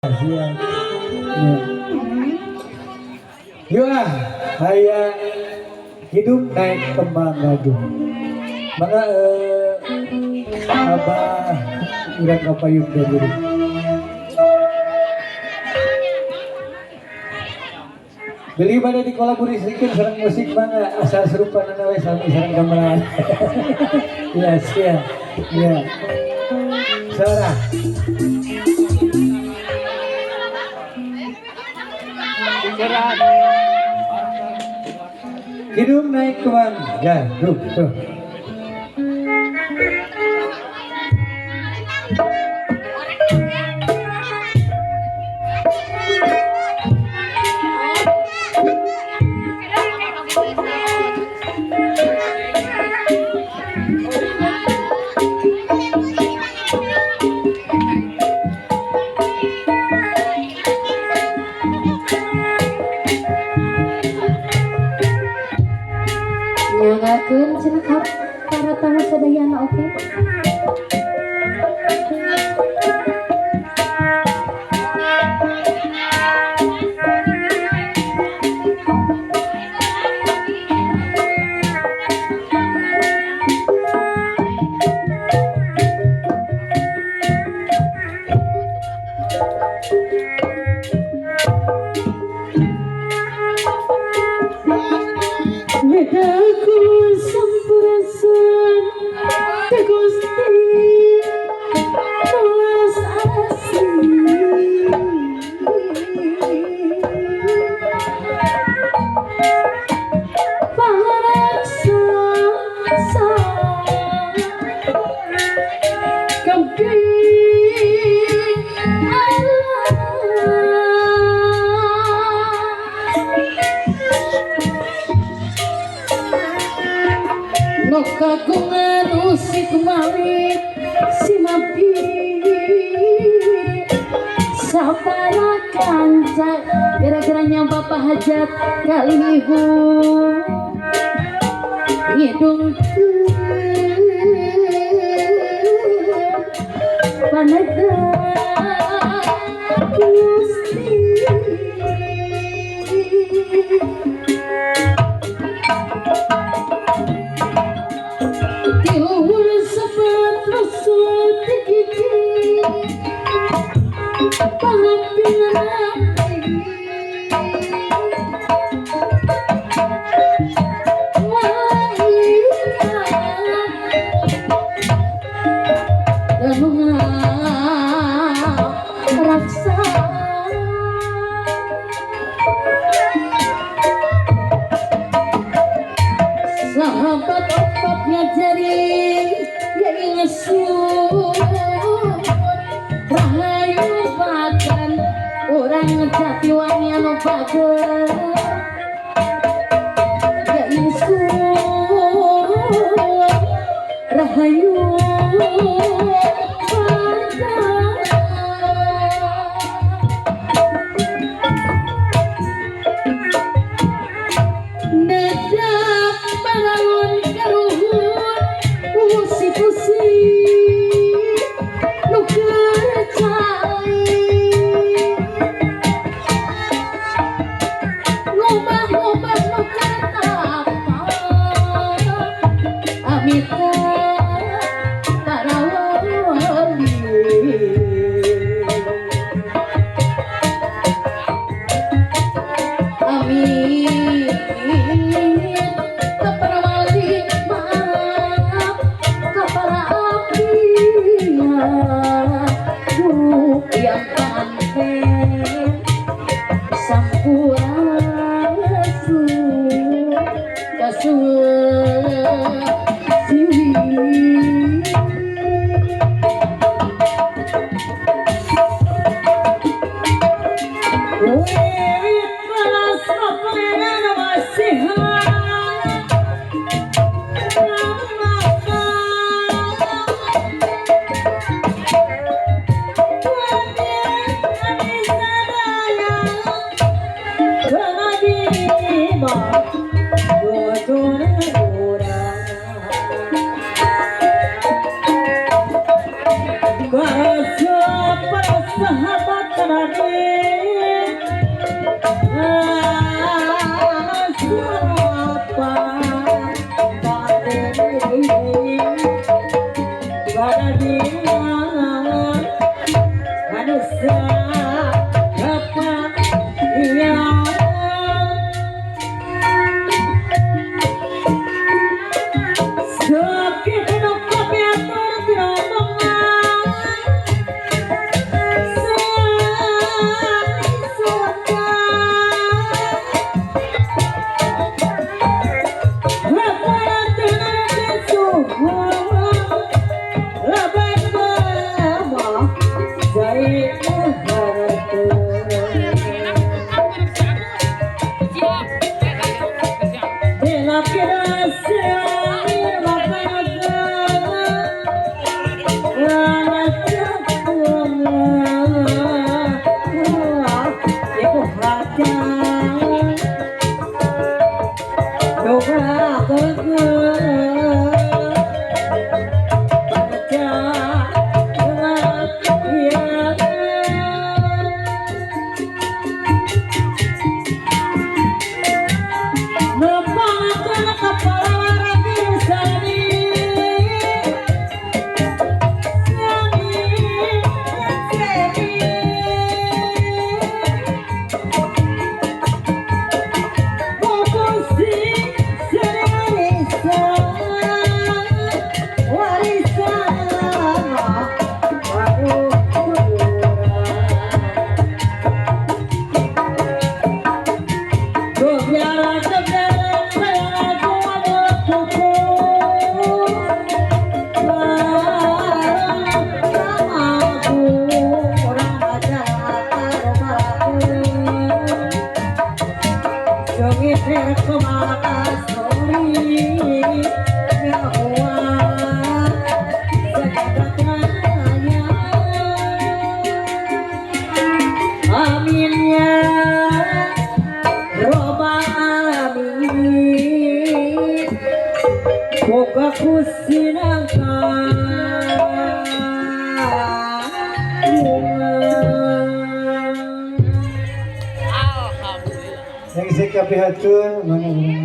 Siap. Ya. Yuk ah, aya hidup naik kembang gadung. Mangga abah urang kapayung dulu. Beli pada dikolaborasikan sareng musik mangga asal serupa nana we sami sareng gamelan. Iya, siap. Iya. Sarah. Hidung naik kembang gadung. Tuh. Nyangakeun cenah para tamu sadayana oke. Ngedaku sampurasun ka Gusti welas asih. Pangaraksa Kampi Allah. No kagungan usik mawit simapi sapara kanca gara-garanya bapak hajat kali ibu ngidung panada Gusti. Tiluhur sepet rasul tigigi pangapinan raksa. Sahabat opat ngajari ya ingsun rahayu bahkan orang Jatiwangi anu bager ya ingsun rahayu bahkan. Nedap bangun karuhun pusi-pusi nu keur cai ngubah-ngubah nu keur tapa amita Amin ya Robbal alamin. Moga kusinangka. Yang saya kapihatur mana.